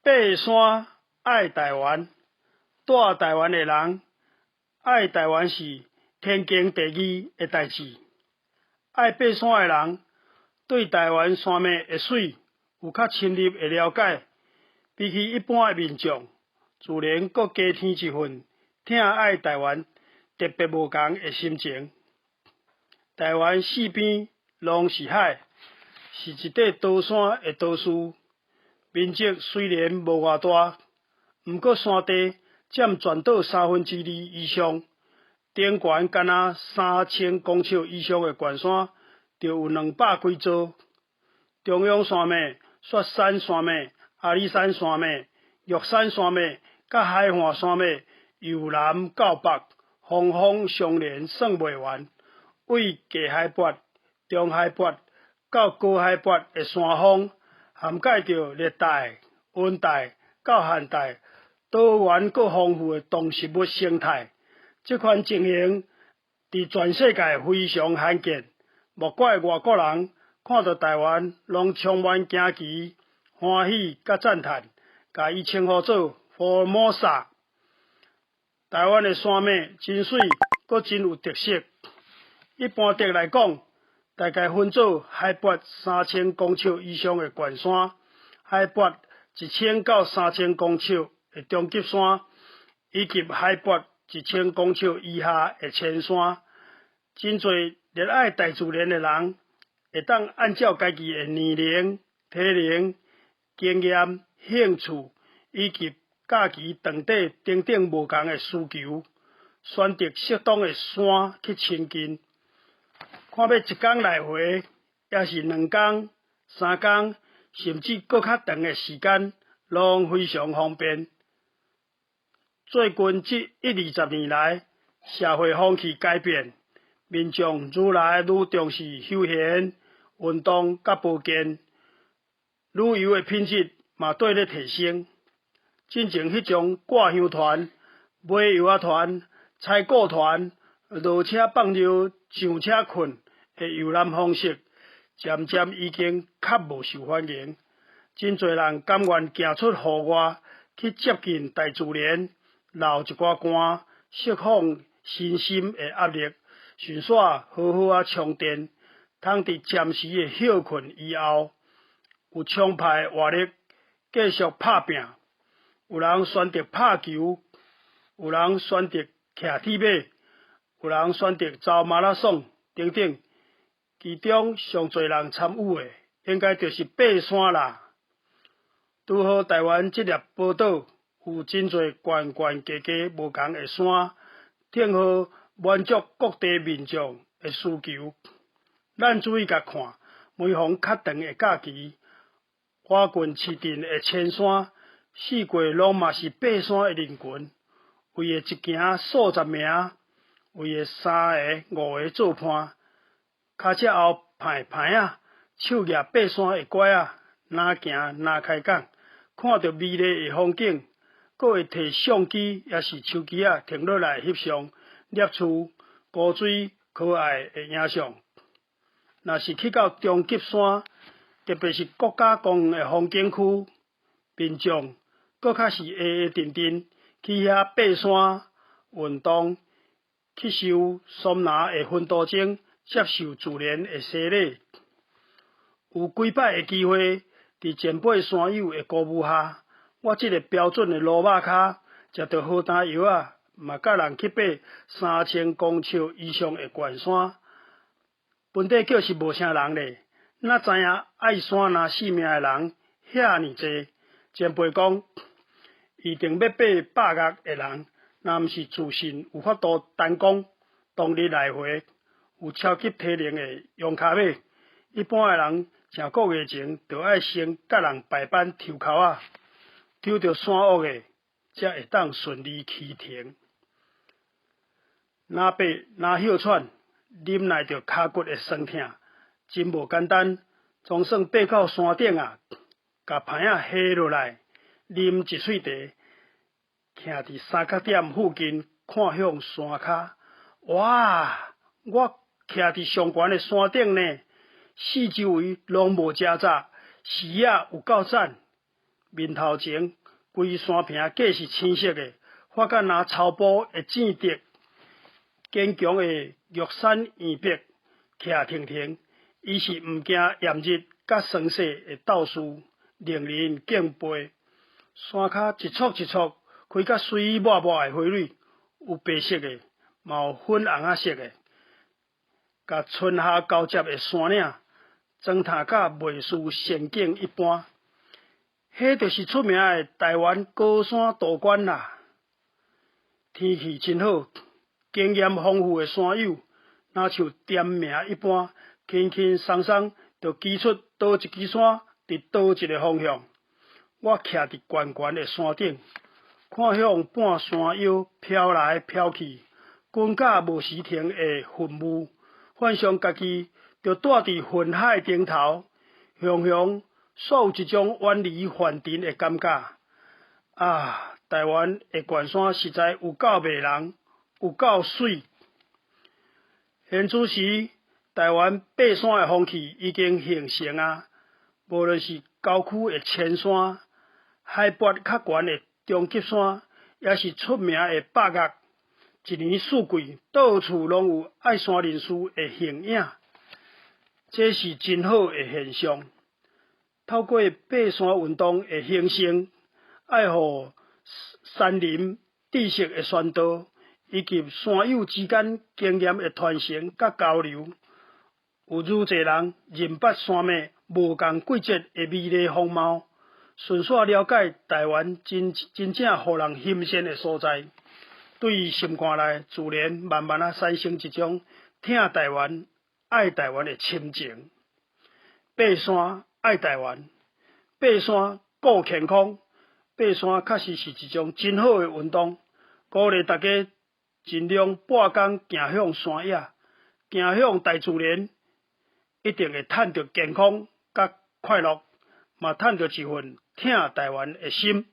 爬山愛台灣，住台灣的人愛台灣是天經地義的代誌。愛爬山的人對台灣山脈的媠有較深入的了解，比起一般的民眾，自然閣加添一份疼愛台灣特別無仝的心情。台灣四邊攏是海，是一塊多山的島嶼。面積雖然無偌大，毋過山地佔全島三分之二以上。頂懸敢若3000公尺以上的懸山，就有200幾座。中央山脈、雪山山脈、阿里山山脈、玉山山脈、佮海岸山脈，由南到北，峰峰相連，算袂完。對低海拔、中海拔到高海拔的山峰，涵蓋著熱帶、溫帶到寒帶多元閣豐富的動植物生態。這款情形佇全世界非常罕見，莫怪外國人看著台灣攏充滿驚奇、歡喜佮讚嘆，共伊稱呼做福爾摩沙。台灣的山脈真媠，閣真有特色。一般的來講，大概分做海拔3000公尺以上的懸山，海拔1000到3000公尺的中級山，以及海拔1000公尺以下的淺山。真濟熱愛大自然的人，會當按照家己的年齡、體能、經驗、興趣以及假期長短等等無仝的需求，選擇適當的山去親近。看欲一工來回，抑是2工、3工，甚至閣較長的時間，攏非常方便。最近這一二十年來，社會風氣改變，民眾愈來愈重視休閒、運動佮保健，旅遊的品質嘛綴咧提升。進前彼種掛香團、買藥仔團、採購團、落車放尿、上車睏的遊覽方式，漸漸已經較無受歡迎。真濟人甘願行出戶外去接近大自然，流一寡汗，釋放身心的壓力，順紲好好仔充電，通佇暫時的歇睏以後，有充沛的活力繼續拍拚。有人選擇拍球，有人選擇騎鐵馬，有人選擇走馬拉松等等。其中上濟人參與的，應該就是爬山啦。拄好台灣這粒寶島有真濟懸懸低低無仝的山，正好滿足各地民眾的需求。咱注意共看，每逢較長的假期，倚近市鎮的淺山，四界攏嘛是爬山的人群，圍的一行數十名，圍的三个、五个做伴，跤車後排牌仔，手舉爬山的拐仔，若行若開講，看著美麗的風景，閣會提相機抑是手機仔停落來翕相，攝取古錐可愛的影像。若是去到中級山，特別是國家公園的風景區，民眾閣較是會會陣陣去遐爬山、運動，去受桑拿的薰陶中接受自然的洗禮。有幾擺的機會，佇前輩山友的鼓舞下，我這个標準的鱸肉跤，食著好彈藥仔，嘛佮人去爬3000公尺以上的懸山。本底叫是無啥人咧，哪知影愛山若性命的人遐爾濟。前輩講，預定欲爬百岳的人，若毋是自信有法度單攻，當日來回，有超級體能的用跤馬，一般的人成個月前就愛先佮人排班抽籤仔，抽著山屋的，才會當順利啟程。若爬若歇喘，忍耐著跤骨的酸疼，真無簡單。總算爬到山頂啊，共牌仔下落來，啉一喙茶，徛佇三角點附近看向山跤，哇！我徛佇上懸的山頂呢，四周圍攏無食雜，視野有夠讚。面頭前規山坪皆是青色的，發甲若草埔的糋滴，堅強的玉山岩壁徛亭亭，伊是毋驚炎熱佮霜雪的鬥士，令人敬佩。山跤一簇一簇開甲媠抹抹的花蕊，有白色的，嘛有粉紅仔色的，共春夏交接的山嶺，裝奅甲袂輸仙境一般。彼就是出名的台灣高山道觀啦。天氣真好，經驗豐富的山友，若像點名一般，輕輕鬆鬆就指出佗一支山佇佗一個方向。我徛佇懸懸的山頂，看向半山腰飄來飄去，滾甲無時停的雲霧，幻想家己就蹛佇雲海頂頭，雄雄煞有一種遠離凡塵的感覺。啊，台灣的懸山實在有夠迷人，有夠媠。現此時，台灣爬山的風氣已經形成啊！無論是郊區的淺山、海拔較懸的中級山，抑是出名的百岳，一年四季到處攏有愛山人士的形影，這是真好的現象。透過爬山運動的興盛，愛予山林知識的傳導，以及山友之間經驗的傳承佮交流，有愈濟人認捌山脈無仝季節的美麗風貌，順紲了解台灣真真正予人欣羨的所在。對心肝內自然慢慢仔產生一種疼台灣、愛台灣的心情。爬山愛台灣，爬山顧健康，爬山確實是一種真好的運動，鼓勵大家盡量半工行向山野，行向大自然，一定會趁著健康佮快樂，嘛趁著一份疼台灣的心。